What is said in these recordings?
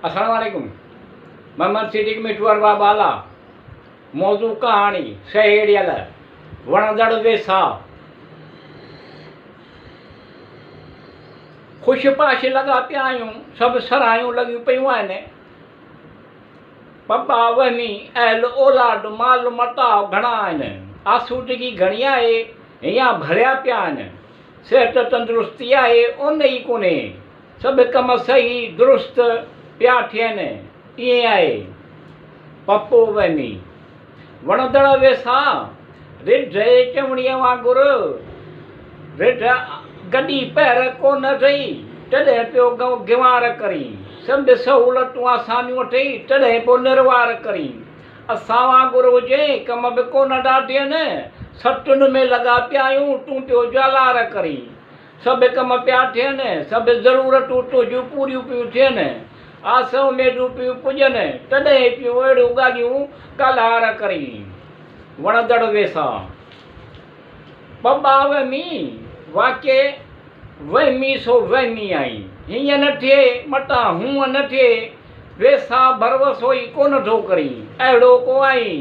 السلام عليڪم محمد صديق مٺو ارباب بالا موضوع ڪهاڻي سهيڙيل وڻندڙ ويساهه خوش پاش لڳا پيا آهيون سڀ سرهايون لڳيون پيون آهن پٻا وهمي اهل اولاد مال متاع گهڻا آهن آسودگي گهڻي آهي هيان ڀريا پيا آهن صحت تندرستي آهي اون ئي ڪونهي سڀ ڪم صحيح درست پيا ٿين، ائين آهي. پپو وهمي. وڻندڙ ويساهه، رڍ جي چوڻيء وانگر، رڍ گڏي پهر ڪونه اٿئي، تڏهن پيو گنوار ڪرين. سڀ سهولتون آسانيون اٿئي، تڏهن پيو نروار ڪرين. اسان وانگر هجين، ڪم به ڪونه ڏاڍين، سٽن ۾ لڳا پيا آهيون، تون پيو جالار ڪرين. سڀ ڪم پيا ٿين، سڀ ضرورتون تنهنجون پوريون پيون ٿين، آس اميدون پيون پڄن، تڏهن پيون اهڙيون ڳالهيون ڳالهار ڪرين. وڻندڙ ويساهه. پٻا وهمي، واقعي وهمي سو وهمي آهين. هيئن نه ٿئي، متان هونء نه ٿئي، ويساهه ڀروسو ئي ڪونه ٿو ڪرين، اهڙو ڪو آهين؟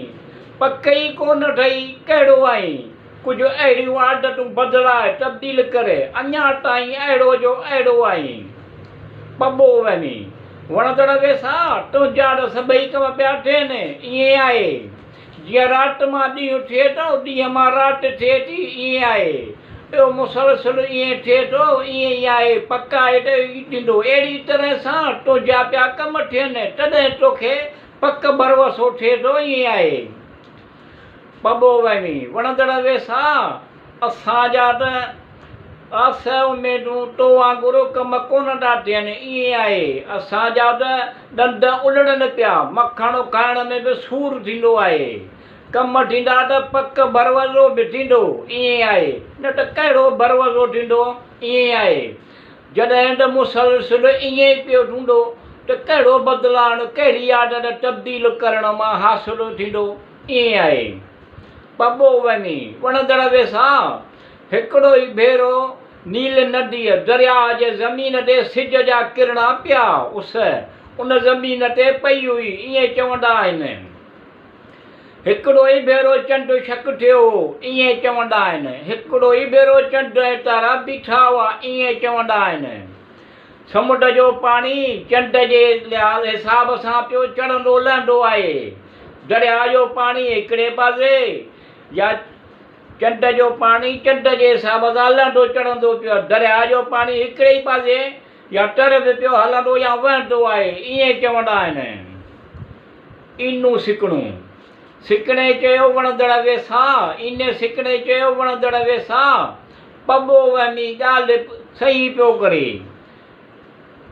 پڪ ئي ڪونه اٿئي، ڪهڙو آهين؟ ڪجهه اهڙيون عادتون بدلاء، تبديل ڪر، اڃا تائين اهڙو جو اهڙو آهين. پٻو وهمي. وڻندڙ ويساهه، تنهنجا ته سڀئي ڪم پيا ٿين، ائين آهي. جيئن رات مان ڏينهن ٿئي ٿو، ڏينهن مان رات ٿئي ٿي، ائين آهي. اهو مسلسل ائين ٿئي ٿو، ائين ئي آهي، پڪ آهي ته اهو ئي ٿيندو. اهڙي طرح سان تنهنجا پيا ڪم ٿين، تڏهن توکي پڪ ڀروسو ٿئي ٿو، ائين آهي. پٻو وهمي، وڻندڙ ويساهه، اسان جا ته آس اميدون تو وانگر ڪم ڪونه ٿا ٿين، ائين آهي، اسان جا ته ڏند الڙن پيا، مکڻ کائڻ ۾ به سور ٿيندو آهي، ڪم ٿيندا ته پڪ ڀروسو به ٿيندو، ائين آهي، نه ته ڪهڙو ڀروسو ٿيندو، ائين آهي، جڏهن ته مسلسل ائين ئي پيو ٿيندو ته ڪهڙو بدلائڻ، ڪهڙي عادت تبديل ڪرڻ مان حاصل ٿيندو، ائين آهي. پٻو وڃي وڻندڙ ويساهه، هڪڙو ئي ڀيرو نيل نديء، درياهه، جي زمين تي سج جا ڪرڻا پيا، اس ان زمين تي پئي هئي، ائين چوندا آهن. هڪڙو ئي ڀيرو چنڊ شڪ ٿيو هو، ائين چوندا آهن. هڪڙو ئي ڀيرو چنڊ ۽ تارا بيٺا هئا، ائين چوندا آهن. سمنڊ جو پاڻي چنڊ جي لحاظ حساب سان پيو چڙهندو لهندو آهي. درياهه جو پاڻي هڪڙي پاسي يا چنڊ جو پاڻي چنڊ جي حساب سان لهندو چڙهندو پيو آهي. درياهه جو پاڻي هڪڙي ئي پاسي يا تر به پيو هلندو يا وهندو آهي، ائين چوندا آهن. اينو سڪڻو. سڪڻي چيو وڻندڙ ويساهه، ايني سڪڻي چيو وڻندڙ ويساهه، پٻو وهمي ڳالهه صحيح پيو ڪري.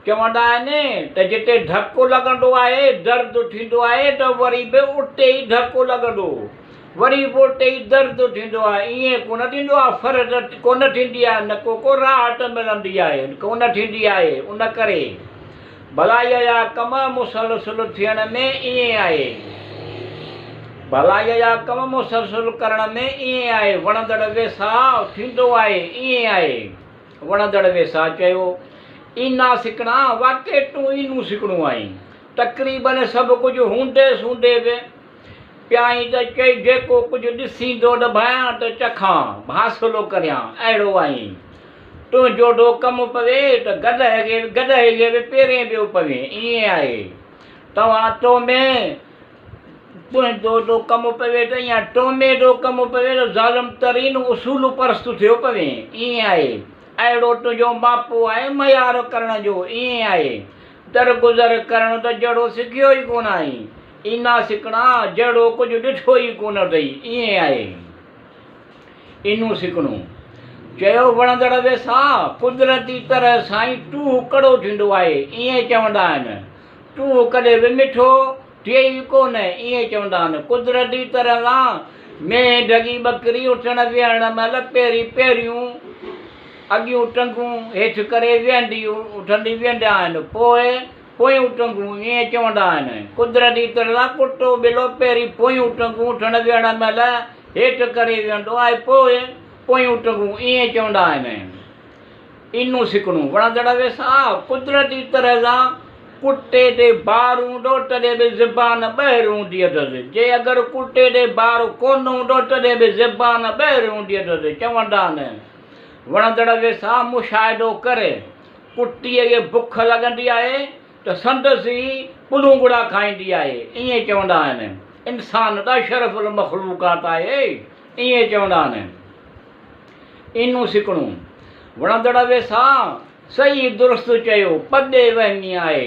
چوندا آهن ته جتي ڌڪ لڳندو آهي، درد ٿيندو آهي ته وري به اتي ئي ڌڪ لڳندو، وري به اتي ئي درد ٿيندو آهي، ائين ڪونه ٿيندو آهي، فرحت ڪونه ٿيندي آهي، نه ڪو ڪو راحت ملندي آهي، ڪونه ٿيندي آهي، ان ڪري ڀلائيء جا ڪم مسلسل ٿيڻ ۾ ائين آهي. ڀلائيء جا ڪم مسلسل ڪرڻ ۾ ائين آهي، وڻندڙ ويساهه ٿيندو آهي، ائين آهي. وڻندڙ ويساهه چيو، اينا سڪڻا، واقعي تون اينو سڪڻو آهين. تقريباً سڀ ڪجهه هوندي سوندي به پيائين ته چئي جيڪو ڪجهه ڏسيندو نه ڀانيان ته چکان، حاصل ڪريان، اهڙو آهين. تنهنجو ڍو ڪم پوي ته گڏهه کي گڏهه کي به پيرين پيو پوين، ائين آهي. توهان تو ۾ تنهنجو ڍو ڪم پوي ته يا تو ۾ ڍو ڪم پوي ته ظالم ترين اصول پرست ٿيو پوين، ائين آهي. اهڙو تنهنجو ماپو آهي معيار ڪرڻ جو، ائين آهي. درگذر ڪرڻ ته جهڙو سکيو ئي ڪونه آهين. اينا سڪڻا، جهڙو ڪجهه ڏٺو ئي ڪونه اٿئي، ائين آهي. اينو سڪڻو. چيو وڻندڙ ويساهه، قدرتي طرح سائين ٽوهه ڪڙو ٿيندو آهي، ائين چوندا آهن. ٽوهه ڪڏهن به مٺو ٿئي ئي ڪونه، ائين چوندا آهن. قدرتي طرح سان مينهن ڍڳي ٻڪري اٿڻ ويهڻ مهل پهرين پهريون اڳيون ٽنگون هيٺ ڪري ويهندي اٿندي ويهندا آهن، پوء پويون ٽنگون، ائين چوندا آهن. قدرتي طرح سان ڪتو ٻلو پهرين پويون ٽنگون اٿڻ ويهڻ مهل هيٺ ڪري ويهندو آهي، پوء پويون ٽنگون، ائين چوندا آهن. اينو سڪڻو، وڻندڙ ويساهه، قدرتي طرح سان ڪٽي تي بار هوندو تڏهن به زبان ٻاهر هوندي اٿس. جي اگر ڪٽي تي بار ڪونه هوندو تڏهن به زبان ٻاهر هوندي اٿس. چوندا آهن، وڻندڙ ويساهه مشاهدو ڪر، ڪٽيء کي بک لڳندي آهي ته سندس ئي پلونگڙا کائيندي آهي. ائين چوندا آهن. انسان ته اشرف المخلوقات آهي. ائين چوندا آهن. اينو سڪڻو، وڻندڙ ويساهه صحيح درست چيو، پڏي وهمي آهي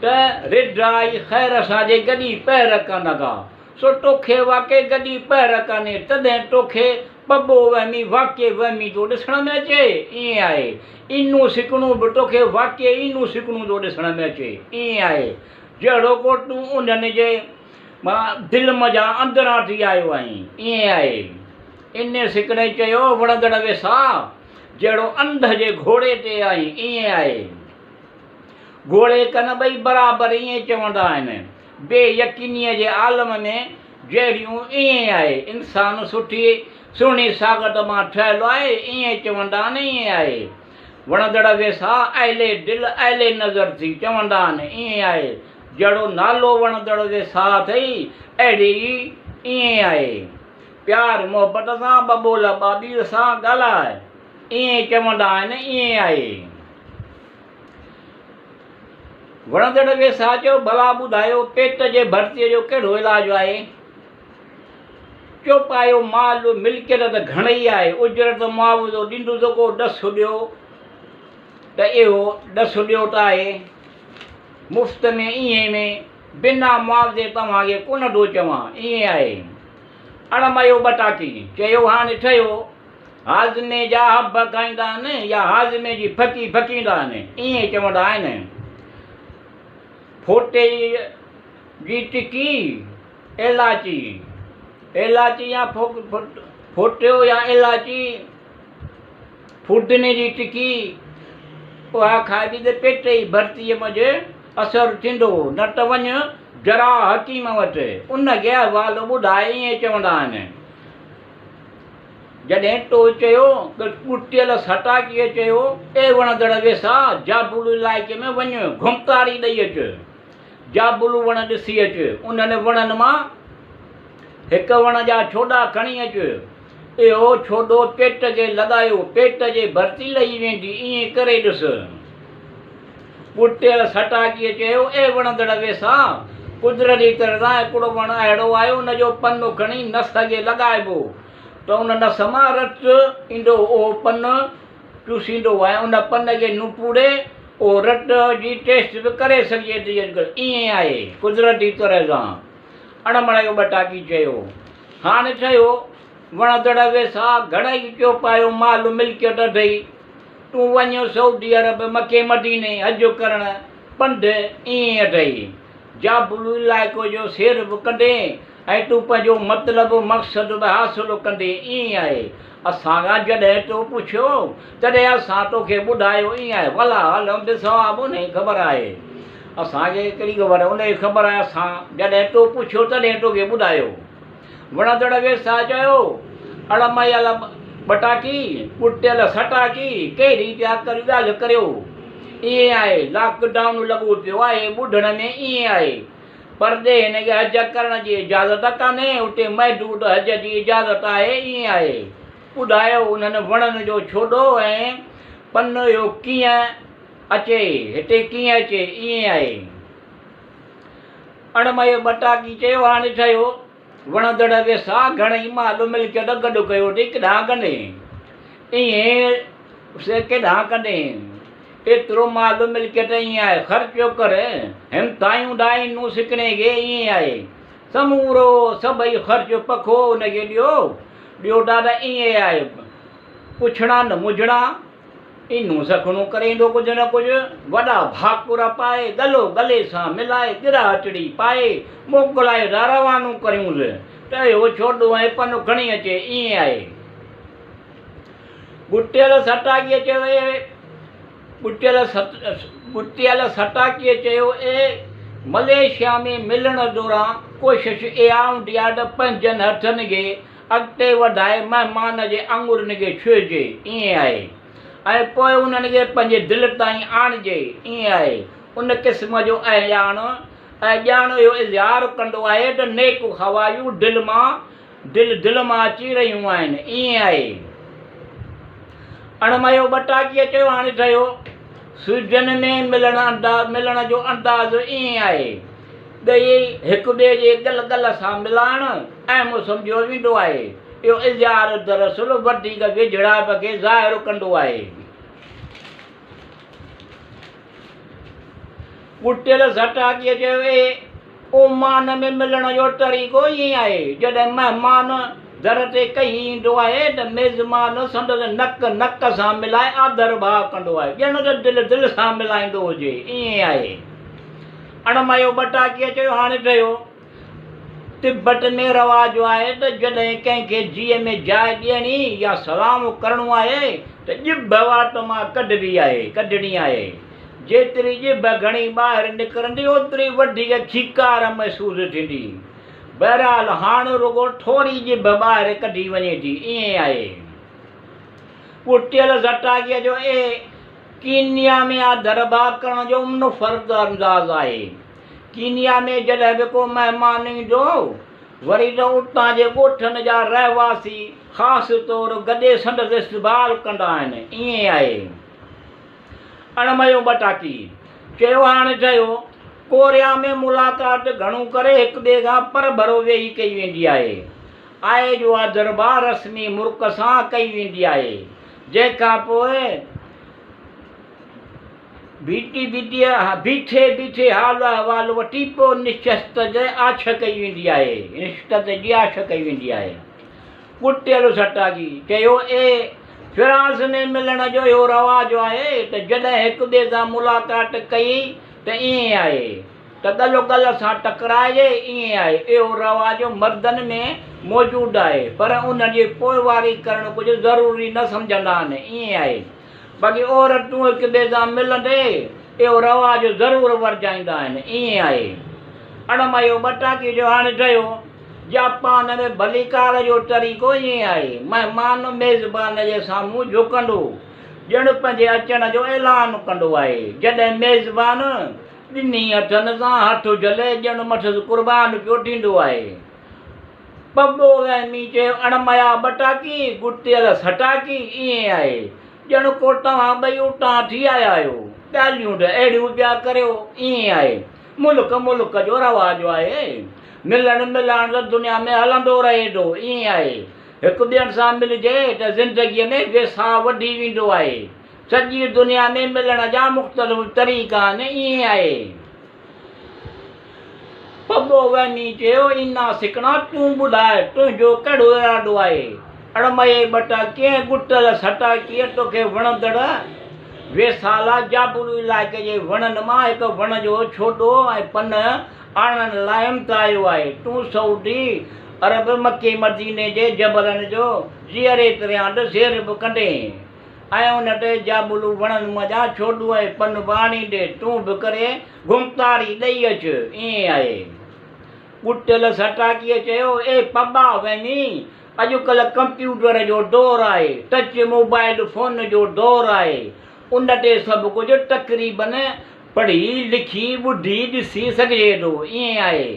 ته رڍ آئي خير سان جي گڏي پهر ڪانه ڪا، سو توکي واقعي گڏي پهر ڪانهي، تڏهن توکي پٻو وهمي واقعي وهمي ٿو ڏسڻ ۾ اچي، ائين آهي. اينو سڪڻو به توکي واقعي اينو سڪڻو ٿو ڏسڻ ۾ اچي، ائين آهي. جهڙو ڪو تون انهن جي دل منجهان اندران ٿي آيو آهين، ائين آهي. انهيء سڪڻي چيو، وڻندڙ ويساهه، جهڙو انڌ جي گهوڙي تي آهين، ائين آهي. گهوڙي ڪن ٻئي برابر ائين چوندا آهن. بي يقينيء جي عالم ۾ جهڙيون ائين آهي. انسان سٺي سهڻي ساغت مان ٺهيل آهي، ائين چوندا آهن، ائين آهي. وڻندڙ ويساهه، اهل دل، اهل نظر ٿي چوندا آهن، ائين آهي. جهڙو نالو وڻندڙ ويساهه اٿئي، اهڙي ئي ائين آهي. پيار محبت سان ٻٻول ٻاٻير سان ڳالهاء، ائين چوندا آهن، ائين آهي. وڻندڙ ويساهه چيو، ڀلا ٻڌايو پيٽ جي ڀرتيء جو ڪهڙو علاج آهي؟ چوپايو مال ملڪيت ته گهڻئي آهي، اجرت معاوضو ڏيندس ڪو ڏس ڏيو ته اهو ڏس ڏيو ته آهي. مفت ۾ ائين ۾ بنا معاوضي توهان کي ڪونه ٿو چوان، ائين آهي. اڻ ميو ٻٽاڪي چيو، هاڻي ٺهيو، هاضمي جا حب کائيندا آهن يا هاضمي جي ڦڪي ڦڪيندا آهن، ائين چوندا آهن. ڦوٽي جي ٽڪي، ايلاچي، ايلاچي يا ڦوٽيو يا ايلاچي، ڦودني جي ٽڪي، اها کائبي ته پيٽ جي ڀرتيء منجهه اثر ٿيندو، نه ته وڃ جراح حڪيم وٽ، ان کي احوال ٻڌاء، ائين چوندا آهن. جڏهن تو چيو ته ڪٽيل سٽاڪيء چيو، اي وڻندڙ ويساهه، جابلو علائقي ۾ وڃ، گهمتاري ڏئي اچ. جابلو وڻ ڏسي اچ. انهن وڻن مان هڪ وڻ جا ڇوڏا کڻي اچ. اهو ڇوڏو پيٽ کي لڳايو، پيٽ جي ڀرتي لهي ويندي، ائين ڪري ڏس. ڪٽيل سٽاڪيء چيو، اي وڻندڙ ويساهه، قدرتي طرح سان هڪڙو وڻ اهڙو آهي، ان جو پن کڻي نس کي لڳائبو ته ان نس مان رت ايندو، اهو پن چوسيندو ۽ ان پن کي نپوڙي اهو رت جي ٽيسٽ به ڪري سگهجي ٿي اڄڪلهه ائين آهي قدرتي طرح سان. اڻ مڙيو ٻٽاڪي چيو، هاڻ ٺهيو، وڻندڙ ويساهه، گهڻئي چوپايو مال ملڪيت اٿئي، تون وڃ سعودي عرب، مڪي مديني حج ڪرڻ، پنڌ ائين اٿئي. جابلو علائقو جو سير به ڪندين ۽ تون پنهنجو مطلب مقصد به حاصل ڪندين، ائين آهي. اسان کان جڏهن تو پڇيو، تڏهن اسان توکي ٻڌايو، ائين آهي. والله اعلم بالصواب، ان کي خبر آهي. اسان کي ڪهڙي خبر، ان کي خبر آهي. اسان جڏهن تو پڇيو، تڏهن توکي ٻڌايو. وڻندڙ ويساهه چيو، اڙ مئل ٻٽاڪي، ڪٽيل سٽاڪي، ڪهڙي پيا ڳالهه ڪريو؟ ائين آهي، لاڪ ڊائون لڳو پيو آهي، ٻڌڻ ۾ ائين آهي. پرڏيهين کي حج ڪرڻ جي اجازت ڪانهي، اتي محدود حج جي اجازت آهي، ائين آهي. ٻڌايو انهن وڻن جو ڇوڏو ۽ پن اهو ڪيئن اچي، هتي ڪيئن اچي، ائين آهي. اڻ مئي ٻٽاڪي چيو، هاڻي ٺهيو، وڻندڙ ويساهه گهڻئي مال ملڪيت گڏ ڪيو اٿئي، ڪيڏانهن ڪندين؟ ائين سي ڪيڏانهن ڪندين؟ ايترو مال ملڪيت ائين آهي، خرچ ڪر، همٿايون ڏائينون سڪڻي کي ائين آهي، سمورو سڀئي خرچ پکو ان کي ڏيو، ڏيو دادا ائين آهي، پڇڻا نه مجهڻا. اينو سکڻو ڪريندو ڪجهه نه ڪجهه، وڏا ڀاڪر پائي، ڳلو ڳلي سان ملائي، ڳرا اٽڙي پائي، موڪلائي را روانو ڪريونس ته اهو ڇوڏو ۽ پن کڻي اچي، ائين آهي. ڳٽيل سٽاڪيء چيو، اي ڳٽيل ڳٽيل سٽاڪيء چيو، اي ملائيشيا ۾ ملڻ دوران ڪوشش اها هوندي آهي ته پنهنجن هٿن کي اڳتي وڌائي مهمان جي آڱرين کي ڇهجي، ائين آهي، ۽ پوء انهن کي پنهنجي دل تائين آڻجي، ائين آهي. ان قسم جو اهڃاڻ ۽ ڄاڻ اهو اظهار ڪندو آهي ته نيڪ خواهيون دل مان دل دل مان اچي رهيون آهن. ائين آهي. اڻميو ٻٽاڪيء چيو، هاڻي ٺهيو. سوئيڊن ۾ ملڻ ملڻ جو انداز ائين آهي. ٻئي هڪ ٻئي جي ڳل ڳل سان ملائڻ اهم سمجهيو ويندو آهي. اهو اظهار دراصل وڌيڪ ويجهڙائپ کي ظاهر ڪندو آهي. ڳٽيل سٽاڪيء چيو، اي اومان ۾ ملڻ جو طريقو ائين آهي، جڏهن مهمان در تي ڪهي ايندو آهي ته ميزبان سندس نڪ نڪ سان ملائي آڌر ڀاء ڪندو آهي، ڄڻ ته دل دل سان ملائيندو هجي، ائين آهي. اڻميو ٻٽاڪيء چيو، هاڻي ٺهيو. تبت ۾ رواج آهي ته جڏهن ڪنهن کي جيء ۾ جاء ڏيڻي يا سلام ڪرڻو آهي ته ڄڀ وات مان ڪڍبي آهي، ڪڍڻي آهي. جيتري ڄڀ گهڻي ٻاهر نڪرندي اوتري وڌيڪ کيڪار محسوس ٿيندي. بهرحال هاڻ رڳو ٿوري ڄڀ ٻاهر ڪڍي وڃي ٿي، ائين آهي. ڳٽيل زٽاگيء جو اي ڪينيا ۾ آڌرڀاء ڪرڻ جو منفرد انداز آهي. ڪينيا ۾ جڏهن به ڪو مهمان ايندو هو، وري ته اتان جي ڳوٺن جا رهواسي خاص طور گڏي سندس استقبال ڪندا آهن. ائين آهي. اڻميو ٻٽاڪي چيو، هاڻ ٺهيو. ڪوريا ۾ ملاقات گهڻو ڪري هڪ ٻئي کان پرڀرو ويهي ڪئي ويندي آهي. آء جو آڌرڀاء رسمي مرڪ سان ڪئي ويندي آهي، جنهن کان پوء بيٺي بيٺي بيٺي بيٺي حال احوال وٺي پوء نشست جي آڇ ڪئي ويندي آهي نشست جي آڇ ڪئي ويندي آهي. ڪٽيل سٽاگي چيو، اي فرانس ۾ ملڻ جو اهو رواج آهي ته جڏهن هڪ ٻئي سان ملاقات ڪئي ته ائين آهي ته ڳل ڳل سان ٽڪرائجي ائين آهي. اهو رواج مردن ۾ موجود آهي پر ان جي پوئواري ڪرڻ ڪجهه ضروري نه سمجهندا آهن ائين آهي. باقي عورتون هڪ ٻئي سان ملندي اهو رواج ضرور ورجائيندا آهن. ائين آهي. اڻ ميو ٻٽاڪي جو هاڻي ٺهيو. جاپان ۾ ڀليڪار جو طريقو ائين آهي. مهمان ميزبان جي سامهون جهڪندو، ڄڻ پنهنجي اچڻ جو اعلان ڪندو آهي. جڏهن ميزبان ٻنهي هٿن سان هٿ جهلي ڄڻ مٿس قربان پيو ٿيندو آهي. پٻو وهمي چيو، اڻ ميا ٻٽاڪي، ڳٽيل سٽاڪي، ائين آهي، ڄڻ ڪو توهان ٻئي اتان ٿي آيا آهيو، ڳالهيون ته اهڙيون پيا ڪريو، ائين آهي، ملڪ ملڪ جو رواج آهي، ملڻ ملائڻ ته دنيا ۾ هلندو رهي ٿو، ائين آهي، هڪ ٻين سان ملجي ته زندگيء ۾ ويساهه وڌي ويندو آهي، سڄي دنيا ۾ ملڻ جا مختلف طريقا آهن، ائين آهي. پٻو وهمي چيو، اينا سڪڻا، تون ٻڌاء، تنهنجو ڪهڙو ارادو آهي؟ اڙمئي ٻٽاڪيء ۽ ڳٽل سٽاڪيء توکي وڻندڙ ويسالا جابلو علائقي جي وڻن مان هڪ وڻ جو ڇوڏو ۽ پن آڻڻ لاء همٿايو آهي. تون سعودي عرب، مڪي مديني جي جبلن جو جيئري ترياند سير به ڪندين. ۽ ان تي جابلو وڻن منجهان ڇوڏو ۽ پن به آڻيندي، تون به ڪري گمتاري ڏئي اچ. ائين آهي. ڳٽيل سٽاڪيء چيو، اي پٻا وهمي، اڄڪلهه ڪمپيوٽر جو دور آهي، ٽچ موبائل فون جو دور آهي، ان تي سڀ ڪجهه تقريبن پڙهي، لکي، ٻڌي، ڏسي سگهجي ٿو. ائين آهي.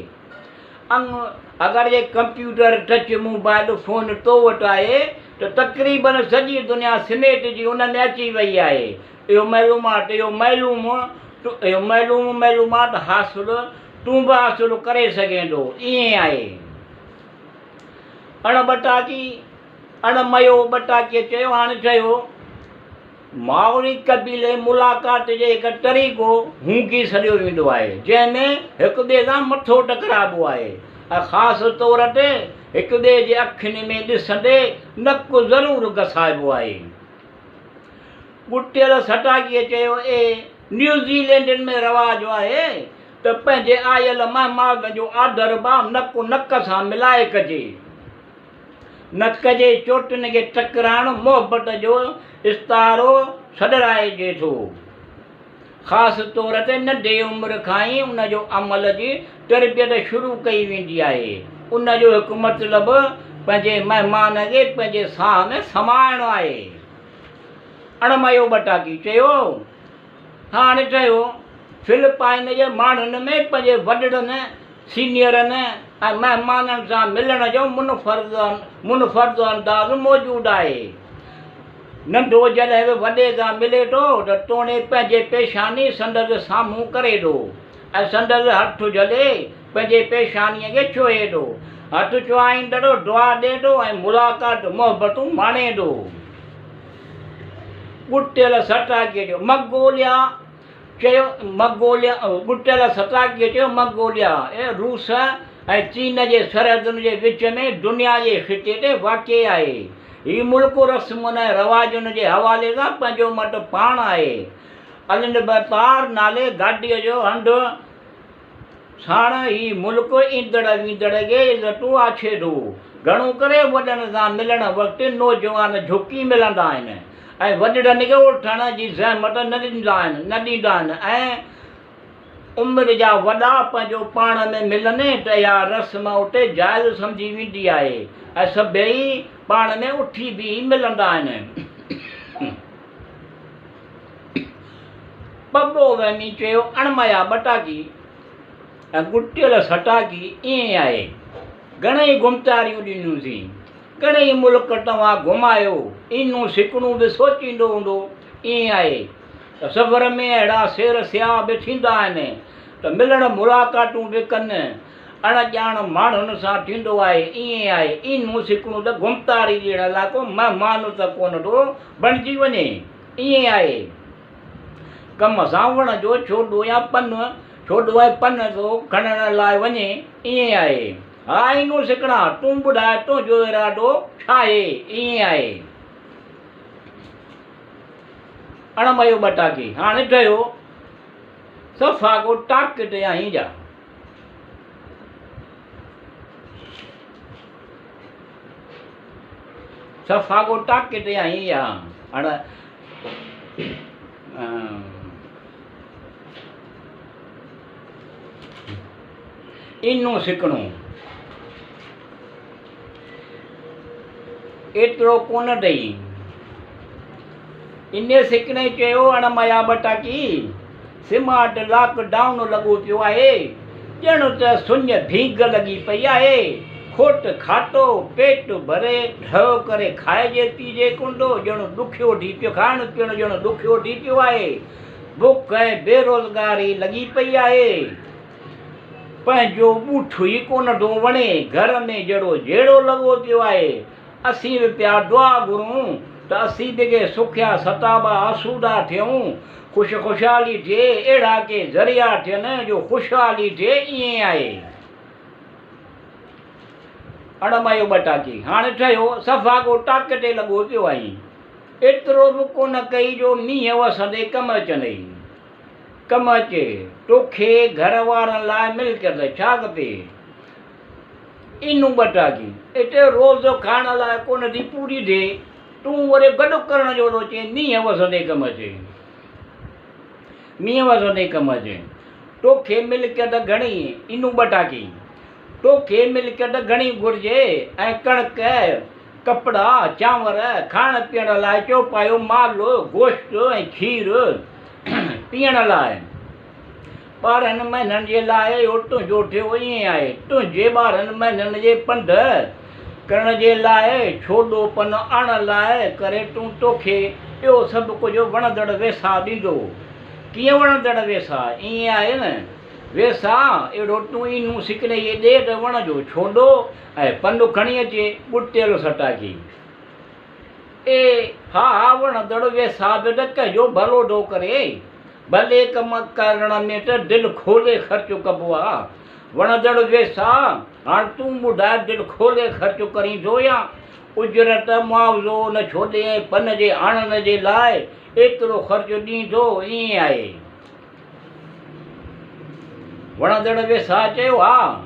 ۽ اگر جي ڪمپيوٽر، ٽچ موبائل فون تو وٽ آهي ته تقريبن سڄي دنيا سميٽجي ان ۾ اچي وئي آهي. اهو معلومات اهو معلوم اهو معلوم معلومات حاصل تون به حاصل ڪري سگهين ٿو. ائين آهي. اڻ ٻٽاڪي اڻ ميو ٻٽاڪيء چيو هاڻي ٺهيو. مائوري قبيلي ملاقات جي هڪ طريقو هونگي سڏيو ويندو آهي، جنهن ۾ هڪ ٻئي سان مٿو ٽڪرائبو آهي ۽ خاص طور تي هڪ ٻئي جي اکين ۾ ڏسندي نڪ ضرور گسائبو آهي. ڳٽيل سٽاڪيء چيو، اي نيوزيلينڊين ۾ رواج آهي ته پنهنجي آيل مهمان جو آڌرڀاء نڪ نڪ سان ملائي ڪجي. نڪ جي چوٽن کي ٽڪرائڻ محبت جو استعارو سڏرائجي ٿو. خاص طور تي ننڍي عمر کان ئي ان جو عمل جي تربيت شروع ڪئي ويندي آهي. ان جو هڪ مطلب پنهنجي مهمان کي پنهنجي ساهه ۾ سمائڻ آهي. اڻميو ٻٽاڪي چيو، هاڻ ٺهيو. فلپائن جي ماڻهن ۾ پنهنجي وڏڙن، سينيئرن ۽ مهمانن سان ملڻ جو منفرد انداز موجود آهي. ننڍو جڏهن به وڏي سان ملي ٿو ته توڻي پنهنجي پيشاني سندس سامهون ڪري ٿو ۽ سندس هٿ جهلي پنهنجي پيشانيء کي ڇهي ٿو. هٿ ڇهائيندڙ دعا ڏئي ٿو ۽ ملاقات محبتون ماڻي ٿو. ٻٽيل سٽاڪيء جو منگوليا چيو منگوليا ٻٽيل سٽاڪيء چيو منگوليا روس ۽ چين جي سرحدن جي وچ ۾ دنيا جي خطي تي واقع آهي. هي ملڪ رسمن ۽ رواجن جي حوالي سان پنهنجو مٽ پاڻ آهي. النبطار نالي گاڏيء جو هنڌ ساڻ هي ملڪ ايندڙ ويندڙ کي عزتون آڇي ٿو. گهڻو ڪري وڏن سان ملڻ وقت نوجوان جهڪي ملندا آهن ۽ وڏڙن کي اٿڻ جي زحمت نه ڏيندا آهن نه ڏيندا آهن ۽ عمر جا وڏا پنهنجو پاڻ ۾ ملن ته اها رسم اتي جائز سمجهي ويندي آهي ۽ سڀيئي پاڻ ۾ اٿي بيهي ملندا آهن. پٻو وهمي چيو، اڻميا ٻٽاڪي ۽ ڳٽيل سٽاڪي ائين آهي. گهڻئي گمتاريون ڏنيونسين. گهڻئي ملڪ توهان گهمايو. اينو سڪڻو به سوچيندو هوندو. ائين آهي ته سفر ۾ اهڙا سير سياح به ٿيندا آهن ته ملڻ ملاقاتون به ڪن. اڻ ڄاڻ ماڻهن سان ٿيندو آهي. ائين آهي. اينو سڪڻو ته گمتاري ڏيڻ لاء ڪو مهمان ته ڪونه ٿو بڻجي وڃي. ائين آهي. ڪم سان وڻ جو ڇوڏو يا پن، ڇوڏو ۽ پن ٿو کڻڻ لاء وڃي، ائين آهي. ها عينو سڪڻا، تون ٻڌاء تنهنجو ارادو ڇاهي، ائين آهي. اڻ ميو ٻٽاڪي، هاڻي ٺهيو، صفا ڪو ٽاڪٽ آهين جا. صفا ڪو ٽاڪٽ آهين يا اڻ اينو سڪڻو ايترو ڪونه ڏئي. اني سڪڻي چيو اڻ ميا ٻٽاڪي، سمارٽ لاڪ ڊائون لڳو پيو آهي، ڄڻ ته سڃ ڀينگ لڳي پئي آهي، کوٽ کاٽو، پيٽ ڀري ڍؤ ڪري کائجي پيئجي ڪونه ٿو، ڄڻ ڏکيو ٿي پيو، کائڻ پيئڻ ڄڻ ڏکيو ٿي پيو آهي، بک ۽ بيروزگاري لڳي پئي آهي، پنهنجو ٻوٺ ئي ڪونه ٿو وڻي، گهر ۾ جهڙو جهيڙو لڳو پيو آهي، اسين به پيا دعا گهرون ته اسين به ڪي سکيا ستابا آسودا ٿيون، خوش خوشحالي ٿئي، اهڙا ڪي ذريعا ٿين جو خوشحالي ٿئي، ائين آهي. اڻ ميو ٻٽاڪي، هاڻ ٺهيو، صفا ڪو ٽاڪ تي لڳو پيو آهين. ايترو به ڪونه ڪئي جو مينهن وسندي ڪم اچندئي. ڪم اچي. توکي گهر وارن لاء ملڪيت ڇا کپي؟ اينو ٻٽاڪي، اتي روز کائڻ لاء ڪونه ٿي پوري ٿئي، تون وري گڏ ڪرڻ جو ٿو چئين، مينهن وسندي ڪم اچي. مينهن وسندي ڪم اچي. توکي ملڪيت گهڻي، اينو ٻٽاڪي، توکي ملڪيت گهڻي گهرجي ۽ ڪڻڪ، ڪپڙا، چانور، کائڻ پيئڻ لاء چوپايو مال، گوشت ۽ کير پيئڻ لاء. 12 مهينن جي لاء اهو تنهنجو ٿيو ائين آهي، تنهنجي 12 مهينن جي پنڌ ڪرڻ جي لاء ڇوڏو پن آڻڻ لاء ڪري تون توکي اهو سڀ ڪجهه وڻندڙ ويساهه ڏيندو. ڪيئن وڻندڙ ويساهه؟ ائين آهي نه ويساهه اهڙو تون اينو سڪنئي ڏي ته وڻ جو ڇوڏو ۽ پن کڻي اچي ٻٽيل سٽاڪي. اي ها ها وڻندڙ ويساهه به نه ڪنهن جو ڀلو ٿو ڪري. ڀلي ڪم ڪرڻ ۾ ته دل کولي خرچ ڪبو آ. وڻندڙ ويساهه، هاڻ تون ٻڌاء دل کولي خرچ ڪرين ٿو يا اجرت، معاوضو، ان ڇوڏي ۽ پن جي آڻڻ جي لاء ايترو خرچ ڏين ٿو، ائين آهي؟ وڻندڙ ويساهه چيو، ها.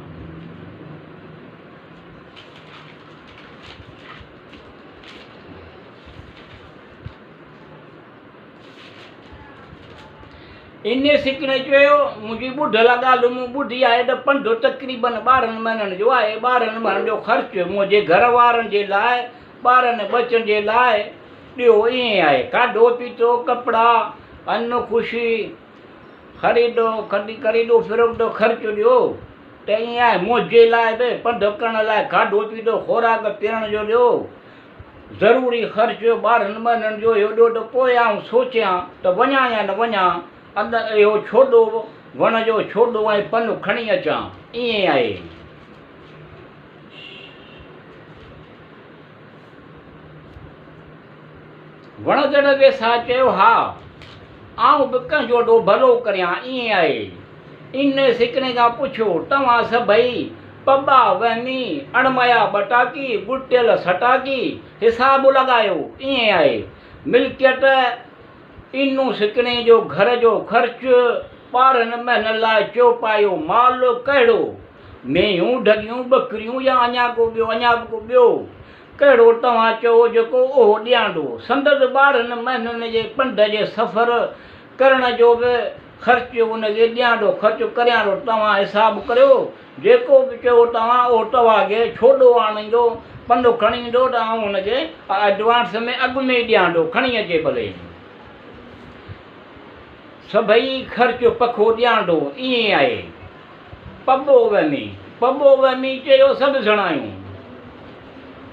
انهيء سڪڻي چيو، منهنجي ٻڍل ڳالهه مون ٻڌي آهي ته پنڌ تقريباً 12 مهينن جو آهي، 12 مهينن جو خرچ منهنجي گهر وارن جي لاء، ٻارن ٻچن جي لاء ڏيو، ائين آهي، کاڌو پيتو، ڪپڙا، ان، خوشي. خريدو خريدو فروختو خرچ ڏيو ته ائين آهي منهنجي لاء به پنڌ ڪرڻ لاء کاڌو پيتو خوراڪ پيئڻ جو ڏيو ضروري خرچ ٻارهن مهينن جو اهو ڏيو ته پوء آئون سوچيان ته وڃان يا نه وڃان اڳ اهو ڇوڏو وڻ جو ڇوڏو ۽ پن کڻي اچان ائين آهي. وڻندڙ ويساهه چيو، ها، آئون به ڪنهن جو ڏو ڀلو ڪريان، ائين آهي. انهيء سڪڻي کان پڇيو، توهان سڀئي پٻا، وهمي، اڻميا ٻٽاڪي، ڳٽيل سٽاڪي، حساب لڳايو، ائين آهي. ملڪيت، انو سڪڻي جو گهر جو خرچ، 12 مهينن لاء چوپايو مال ڪهڙو؟ مينهون، ڍڳيون، ٻڪريون يا اڃا ڪو ٻيو، اڃا به ڪو ٻيو؟ ڪهڙو توهان چئو جيڪو اهو ڏيانڊو. سندس 12 مهينن جي پنڌ جي سفر ڪرڻ جو به خرچ ان کي ڏيانڊو خرچ ڪريانڊو توهان حساب ڪريو جيڪو به چئو توهان اهو توهان کي ڇوڏو آڻيندو پنڌ کڻي ايندو ته آئون ان کي ايڊوانس ۾ اڳ ۾ ئي ڏيانڊو کڻي اچي ڀلي. سڀئي خرچ پکو ڏيانڊو ائين آهي. پٻو وهمي، پٻو وهمي چيو سڀ سڻايون،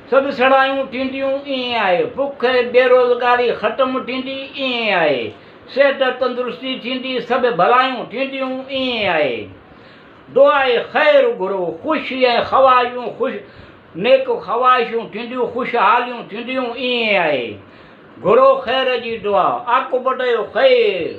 سڀ سڙايون ٿينديون ائين آهي، بک ۽ بيروزگاري ختم ٿيندي ائين آهي، صحت تندرستي ٿيندي سڀ ڀلايون ٿينديون ائين آهي، دعاء خير گهرو خوشي ۽ خواهشون خوش نيڪ خواهشون ٿينديون خوشحاليون ٿينديون ائين آهي، گهرو خير جي دعا عاقبت جو خير.